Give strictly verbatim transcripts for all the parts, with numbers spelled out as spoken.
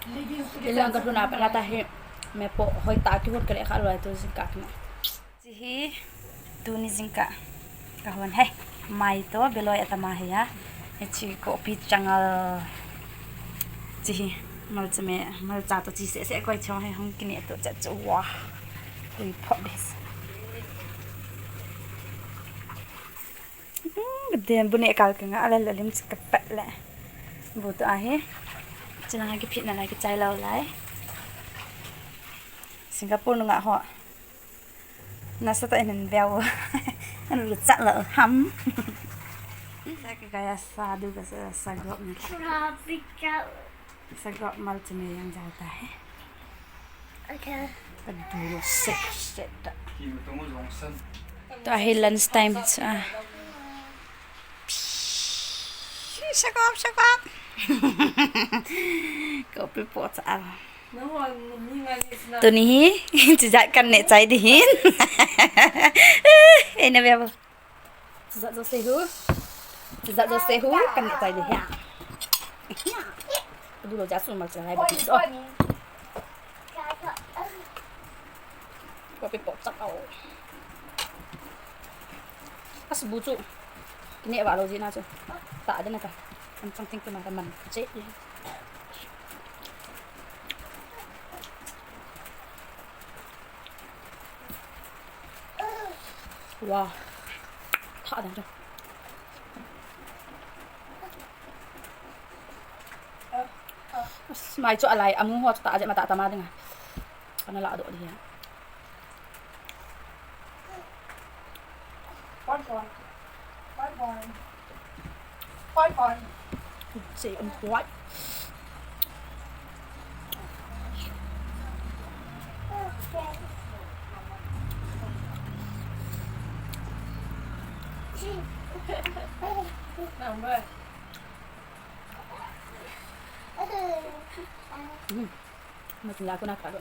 Ilang ka lhun a pat na ta hi, me po hoi ta kihon ka le kha loi tu jingkah kina. Chi hi, tuni jingkah ka hon hai. Mai to beloi atama hi a. Hichi kopi changal. Chi hi, malcha me, malcha to chi se se koi chong hai hong kine to cha chu wa. Ui pop this. Hmm, den bu ne kal ka nga, ala la lim chik ka pet le. Bu to ahi. Chuna ha kipit na lai, kichai lo lai. Singapore nunga ho. Nasa ta inen beu. An lu chat lo ham. Sa ka kaya sa du ka sa, sa gop ni. Tropical. Sa gop malcha me yang jao ta hai. Okay. Ka du lo sek sek ta. Tua hi lunch time cha. Shakop, shakop. Kopi po cha. Tuni hi, chijat kan ne chai di hin. Ei na bia bo. Chijat jo se hu. Chijat jo se hu, kan ne chai di hin. Du lo ja su mal chai bo. So. Kopi po cha au. Asu bu chu. Kine va lo ji na chu. Ta de na ta. An chang ting tu ma ta man. Che. Wow. Tha dang chu. Mai chu alai amu ho chu ta je ma ta ta ma ding a. Kana la do di ya. Pon pon. Pon pon. Pon pon. Say um what? Number. Mm. Mas la ko na ka do.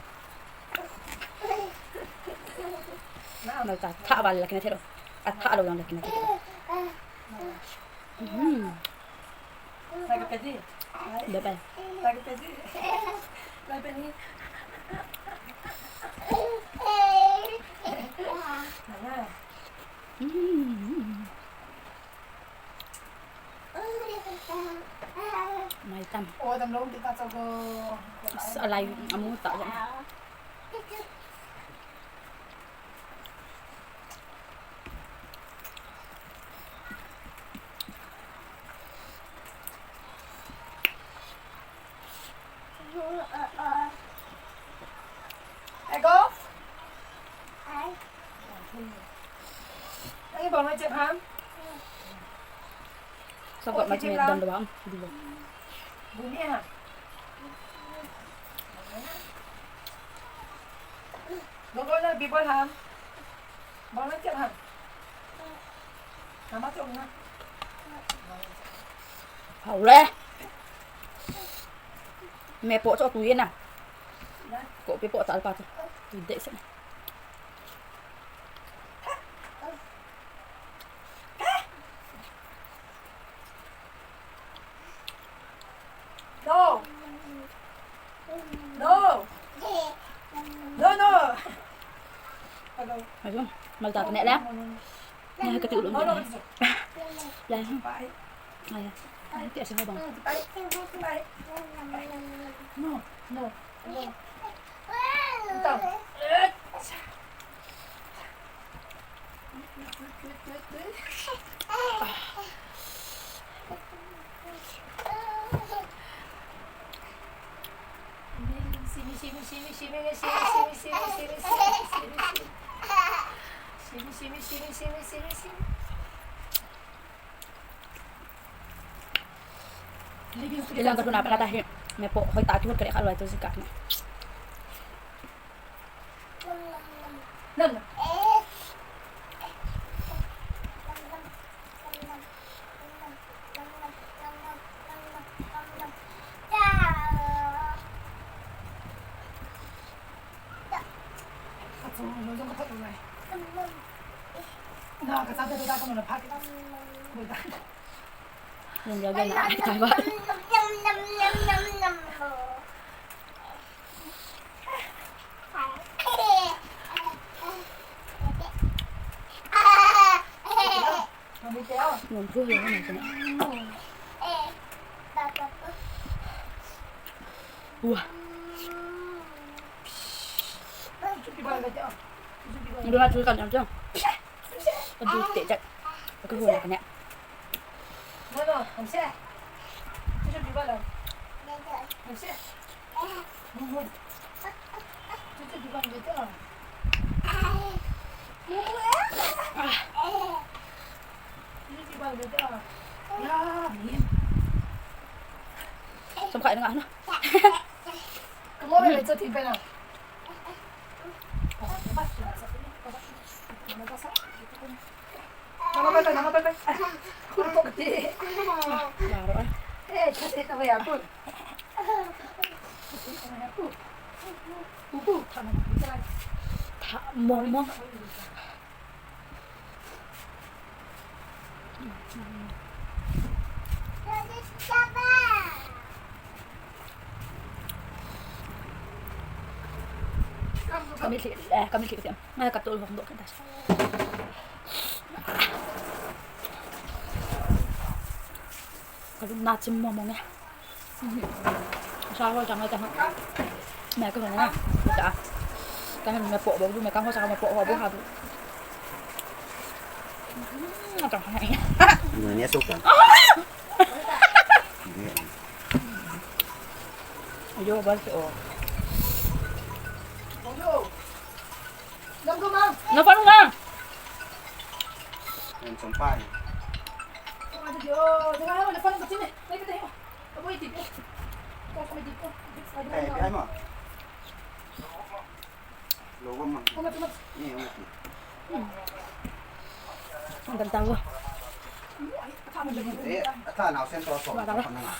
Mas ta tha bal la kina thero. A tha lo yang la kina thero. Mm. Bye bye. Mm. Mai tam. Sa lai amu ta jang. Ego? Ai. Ai, bol mai chep ham? Sa got mai chep don do ham? Di lo. Buni ha? Bol na, bi bol ham? Bol mai chep ham? Hau le. Me po cho tu ye na. Kopi po tal pa tu. Tu de se. No. No. No, no. Hello. Ayo, malta ne la. Nya ka ti ulo. No, no, no. Ya. Ay. Ay, ti asa bang. No, no. Ito. Ilang ka lhun a pat na ta hi, me po hoi ta kihon ka le kha loi tu jingkah kina. Yung yun, yun, ah, kita ba? Ua. Dua tu kan jam jam. Aduh, teh jat. Aku hula kena. Sampai dengan. Kamu boleh cuti pernah. Nama kata, nama kata. Aku lupa kata. Baru, eh. Eh, kasih tahu ya, aku. Aku. Aku. Tha mong mong. Kami si, eh, kami si, eh. Ngai ka tol vong do kan ta. Ka lung na chim mo mo nge. Sa ho chang ta ha. Me ka hong na. Ta. Ka han me po bo du me ka ho sa me po ho bo ha du. Mm, chang ha. Ni ni su kan. Ayo, ba si o. Na pan nga. Yan, sampay. Eh, biya mo. Logo mo. Ni, yung mati. Ang ganda ko. Eh, ata na, sento, so, wala. Ano nga?